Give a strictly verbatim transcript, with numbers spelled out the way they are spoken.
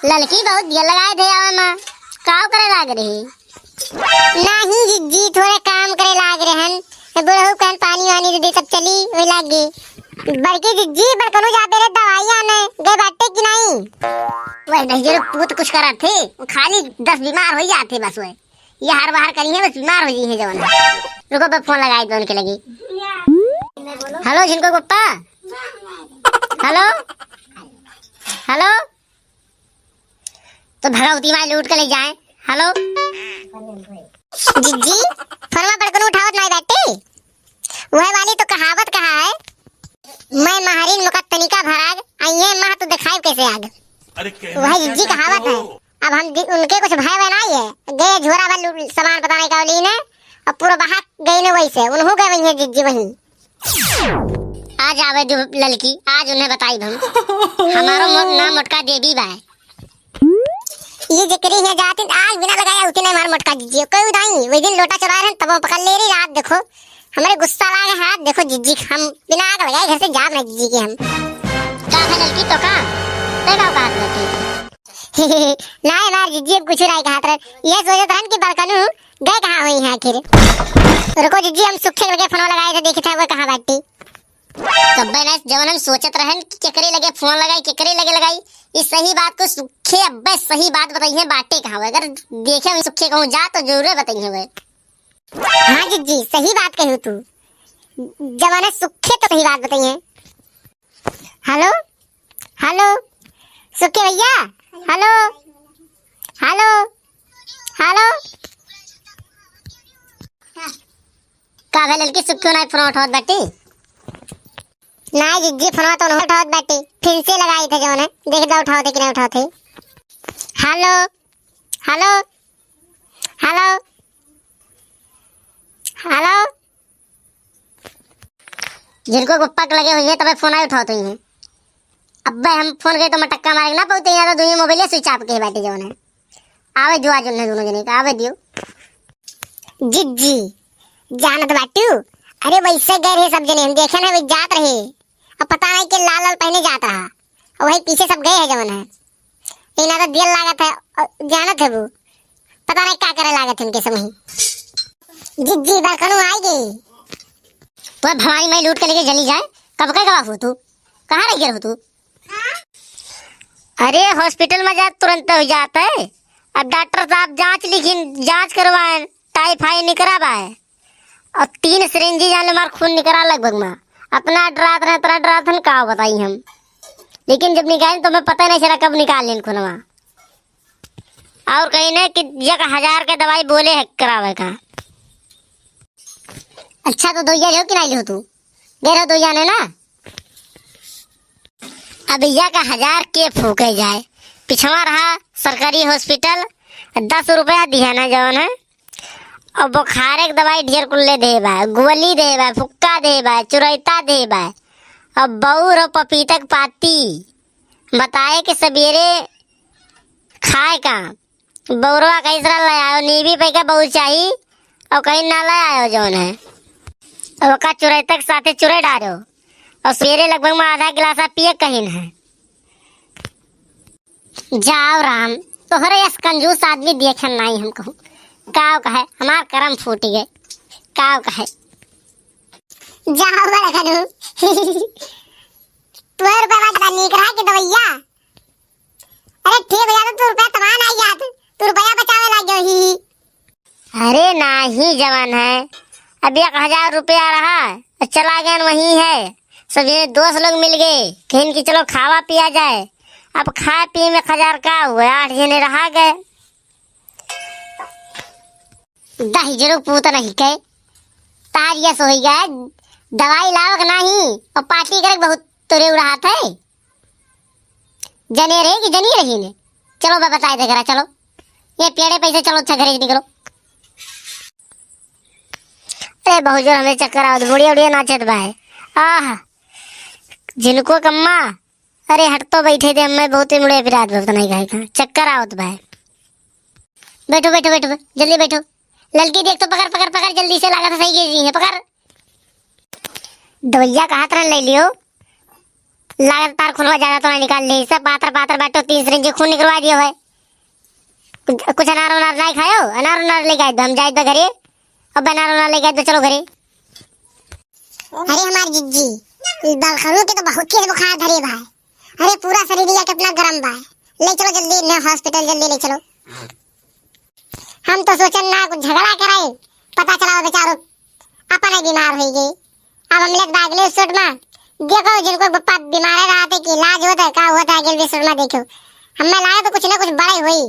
ललकी बहुत देर लगाए थे आवे मा, काव करे लाग रही? नाही जिज्जी, थोड़े काम करे लाग रहन। बुढ़ऊ कहन पानी वानी दे दे, तब चली, वही लाग गई। बड़की जिज्जी, बड़कनू जाबे रे दवाई आने, गए बाटे कि नाही? वह नहीं, जरूर पूत कुछ करत थे, वो खाली दस बीमार हो जाते बस वह। ये हर बाहर करी है, बस बीमार हो गई है जवन। रुको, मैं फोन लगाई दो उनके लगी। हेलो, झिनको पप्पा। Hello, hello. तो भगवती माई लूट के ले जाए। हेलो। जिज्जी, फोनवा बड़कनू उठावत नाई बाटे। वह वाली तो कहावत कहा है, "मैं महरिन मुका तनिका भराग, आ ये माह तो दिखाई कैसे आग।" अरे कहना वह क्या जिज्जी चाहते कहावत है। हो? अब हम दि-, उनके कुछ भय वय नाई है। गए झोरा भर लूट सामान पता नहीं का लीने, और पूरा बहा गई ने वैसे, उन्हों गए वहीं है जिज्जी वहीं। आज आवे जो ललकी, आज उन्हें बताई हम। हमारो मो-, नाम मोटका देवी बा। ये जेकरी हियाँ जातिन, आग बिना लगाए उठी नहीं हमार मोटका जिज्जी। कोई उदाई, वही दिन लोटा चुराए रहन, तब वो पकड़ ले रही रात, देखो। हमरे गुस्सा लागे हाथ, देखो जिज्जी, हम बिना आग लगाए घर से जाब ना जिज्जी के हम। का है ललकी तो का? ते का औकात ललकी? ना हमार जिज्जी अब कुछ नहीं कहत रहन। ये सोचत रहन कि बड़कनू गए कहाँ हुई हैं आखिर। रुको जिज्जी, हम सुखे लगे फोन लगाए थे, देखी था वो कहाँ बैठी। तब्बे ना जवन हम सोचत रहन कि केकरे लगे फोन लगाई, केकरे लगे लगाई। इस सही बात को सुखे अब्बे सही बात बताई है, बाटे कहाँ हुए। अगर देखे हुए सुखे कहूँ जा तो जरूर बताई है। हाँ जिज्जी, सही बात कहू तू। जवन है सुखे तो सही बात बताई है। हेलो, हेलो, सुखे भैया, हेलो, हेलो, हेलो। का भे ललकी, सुखे नाई फोन उठावत बाटी? नाई जिज्जी, फोन तो नहीं उठावत बाटी, फिर से लगाई थे जवन है, देख दो उठावत है कि नहीं उठावत है। Hello, hello, hello, hello. जिनको पप्पा के लगे हुई है, तबे फोन आई उठावत हुई है। अब्बे हम फोन करे तो मटक्का मारे ना पहुँचे, यहाँ तो दुनिया मोबाइल switch off के बैठे जवन है। आवे दियो आज उन्हें दोनों जने का, आवे दियो। जिज्जी, जानत बाटू? अरे वैसे गए रहे सब जने, हम देखे ना, वे जात रहे। अब पता नहीं के लाल लाल पहने जात रहा, और वही पीछे सब गए हैं जवन है। इन्हें तो दिल लागत है, और जानत है वो, पता नहीं का करे लागत है इनके समूह। जिज्जी, बड़कनू आई गई। तो भवानी माई लूट के लेके चली जाए, कब का गवा हो तू? कहाँ रह गया हो तू? अरे hospital में जा, तुरंत हो जात है। अब डॉक्टर साहब जांच लिखिन, जांच करवाएन, typhoid निकरा बा है। और तीन syringe जान ले मार खून निकरा लगभग मा। अतना डरात रहे, अतना डरात हन, का बताई हम। लेकिन जब निकालेन तो मैं पता नहीं चला कब निकाल लेन खूनवा। और कहीं नहीं कि एक हजार के दवाई बोले है करावे का। अच्छा तो दोइया लियो कि नहीं लियो तू? गए रहो दोइया ने ना। अब एक हजार के फूके जाए। पिछवा रहा सरकारी hospital, दस रुपया दिया ना जवन है। अब बुखारे के दवाई ढेर कुल्ले दे बा, गोली दे बा, फुक्का दे बा, चुरैता दे बा। अब बउर और पपीता के पाती बताए के सवेरे खाए का। बउरवा कहीं से ले आयो, नीबी पे का बउर चाही, और कहीं ना ले आयो जौन है। और ओका चुरैता के साथे चुरे डारो, और सवेरे लगभग में आधा गिलासा पिए कहीं है। जाओ राम, तोहरे यस कंजूस आदमी देखन नाई हम कहूँ। काव कहे, हमार करम फूट गए। काव कहे। जाओ बड़कनू। तोहर रुपया ज्यादा नीक रहा कि दवैया? अरे ठीक भैया, तो तू रुपया तमान आई जात, तू रुपया बचावे लाग गयो ही। अरे नाही जवान है, अब एक हजार रुपया रहा, चला गया वही है, सब जने दोस्त लोग मिल गए, कहिन कि चलो खावा पिया जाए। अब खाए पिए में एक हजार का हुआ, आठ जने रहा गए। दही जरूर पूत नहीं के, तार यस होई गए, दवाई लावक नाही और पार्टी करे बहुत तोरे उड़ात है। जने रहे कि जनी रही ने? चलो बा बताए दे करा, चलो। ये पेड़े पैसे चलो, अच्छा घरे से निकलो। अरे बहुत जोर हमें चक्कर आवत, बुढ़िया उड़िया नाचत बा है। आह, जिनको कम्मा, अरे हट तो बैठे दे, हमें बहुत ही मुड़े पिरात बहुत नहीं खाए का, चक्कर आवत बा है। बैठो, बैठो, बैठो, जल्दी बैठो। ललकी देख तो पकड़, पकड़, पकड़, जल्दी से लागत है सही गिर रही है, पकड़। दवैया का हाथ रन ले लियो। लागत तार खूनवा ज्यादा तो ना निकाल ली, सब पातर पातर बैठो, तीन सिरिंज खून निकलवा दियो है। कुछ, कुछ अनार उनार नहीं खायो, अनार उनार लेके आए दो, हम जाए दो घरे। अब अनार उनार लेके आए दो, चलो घरे। अरे हमार जिज्जी, ई बलखरू के तो बहुत तेज बुखार धरे बा। अरे पूरा शरीर या कितना गरम बा। ले चलो जल्दी ने हॉस्पिटल, जल्दी ले चलो। हम तो सोचन ना कुछ झगड़ा कराए, पता चला वो बेचारो अपने बीमार हो गए। अब हम लेके भाग ले सुट में। देखो जिनको बप्पा बीमार रहते कि इलाज होता है, का होता है, गेल भी सुट में देखो। हमें लागे तो कुछ ना कुछ बड़े हुई।